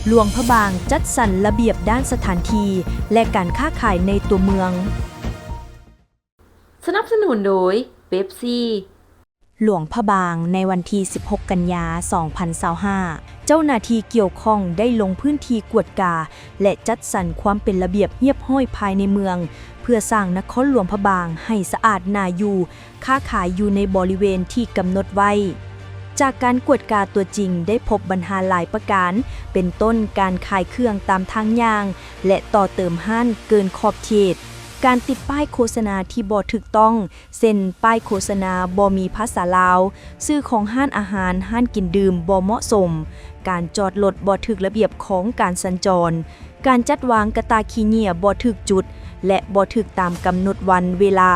ຫຼວງພະບາງຈັດສັນລະບຽບດ້ານສະຖານທີ່ ແລະ ການຄ້າຂາຍໃນຕົວເມືອງ. ສະໜັບສະໜູນໂດຍ ເປັບຊີ. ຫຼວງພະບາງ, ໃນວັນທີສິບຫົກ ກັນຍາ ສອງພັນຊາວຫ້າ ເຈົ້າໜ້າທີ່ກ່ຽວຂ້ອງໄດ້ລົງພື້ນທີ່ກວດກາ ແລະ ຈັດສັນຄວາມເປັນລະບຽບຮຽບຮ້ອຍພາຍໃນເມືອງ ເພື່ອສ້າງນະຄອນຫຼວງພະບາງໃຫ້ສະອາດໜ້າຢູ່, ຄ້າຂາຍຢູ່ໃນບໍລິເວນທີ່ກຳນົດໄວ້. ຈາກການກວດກາຕົວຈິງໄດ້ພົບບັນຫາຫຼາຍປະການ, ເປັນຕົ້ນການຂາຍເຄື່ອງຕາມທາງຍ່າງ ແລະ ຕໍ່ເຕີມຮ້ານເກີນຂອບເຂດ, ການຕິດປ້າຍໂຄສະນາທີ່ບໍ່ຖືກຕ້ອງ, ເຊັ່ນ ປ້າຍໂຄສະນາບໍ່ມີພາສາລາວ, ຊື່ຂອງຮ້ານອາຫານ, ຮ້ານກິນດື່ມບໍ່ເໝາະສົມ, ການຈອດລົດບໍ່ຖືກລະບຽບຂອງການສັນຈອນ, ການຈັດວາງກະຕ່າຂີ້ເຫຍື້ອບໍ່ຖືກຈຸດ ແລະ ບໍ່ຖືກຕາມກຳນົດວັນເວລາ,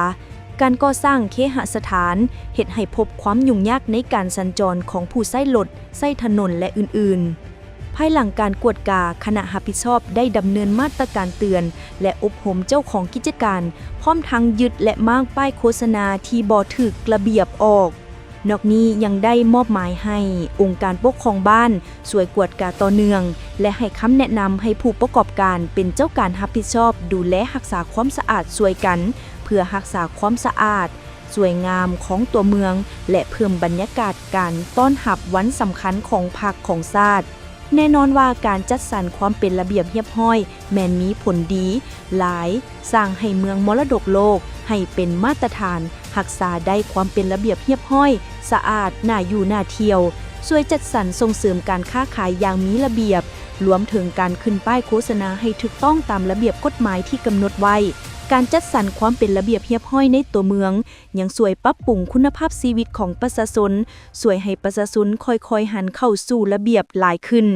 ການກໍ່ສ້າງເຄຫະສະຖານ ເຮັດໃຫ້ພົບຄວາມຫຍຸ້ງຍາກໃນການສັນຈອນຂອງຜູ້ໃຊ້ລົດໃຊ້ຖະໜົນ ແລະ ອື່ນໆ. ພາຍຫຼັງການກວດກາ, ຄະນະຮັບຜິດຊອບໄດ້ດຳເນີນມາດຕະການເຕືອນ ແລະ ອົບຮົມເຈົ້າຂອງກິດຈະການ, ພ້ອມທັງຍຶດ ແລະ ມ້າງປ້າຍໂຄສະນາທີ່ບໍ່ຖືກລະບຽບອອກ. ນອກນີ້ຍັງໄດ້ມອບໝາຍໃຫ້ອົງການປົກຄອງບ້ານຊ່ວຍກວດກາຕໍ່ເນື່ອງ ແລະ ໃຫ້ຄຳແນະນຳໃຫ້ຜູ້ປະກອບການເປັນເຈົ້າການຮັບຜິດຊອບດູແລຮັກສາຄວາມສະອາດຊ່ວຍກັນ ເພື່ອຮັກສາຄວາມສະອາດ, ສວຍງາມຂອງຕົວເມືອງ ແລະ ເພີ່ມບັນຍາກາດການຕ້ອນຮັບວັນສຳຄັນຂອງພັກຂອງຊາດ. ແນ່ນອນວ່າການຈັດສັນຄວາມເປັນລະບຽບຮຽບຮ້ອຍແມ່ນມີຜົນດີຫຼາຍ, ສ້າງໃຫ້ເມືອງມໍລະດົກໂລກໃຫ້ເປັນມາດຕະຖານ, ຮັກສາໄດ້ຄວາມເປັນລະບຽບຮຽບຮ້ອຍ, ສະອາດ, ໜ້າຢູ່, ໜ້າທ່ຽວ, ຊ່ວຍຈັດສັນສົ່ງເສີມການຄ້າຂາຍຢ່າງມີລະບຽບ, ລວມເຖິງການຂຶ້ນປ້າຍໂຄສະນາໃຫ້ຖືກຕ້ອງຕາມລະບຽບກົດໝາຍທີ່ກຳນົດໄວ້. ການຈັດສັນຄວາມເປັນລະບຽບຮຽບຮ້ອຍໃນຕົວເມືອງ ຍັງຊ່ວຍປັບປຸງຄຸນນະພາບຊີວິດຂອງປະຊາຊົນ, ຊ່ວຍໃຫ້ປະຊາຊົນຄ່ອຍໆຫັນເຂົ້າສູ່ລະບຽບຫຼາຍຂຶ້ນ.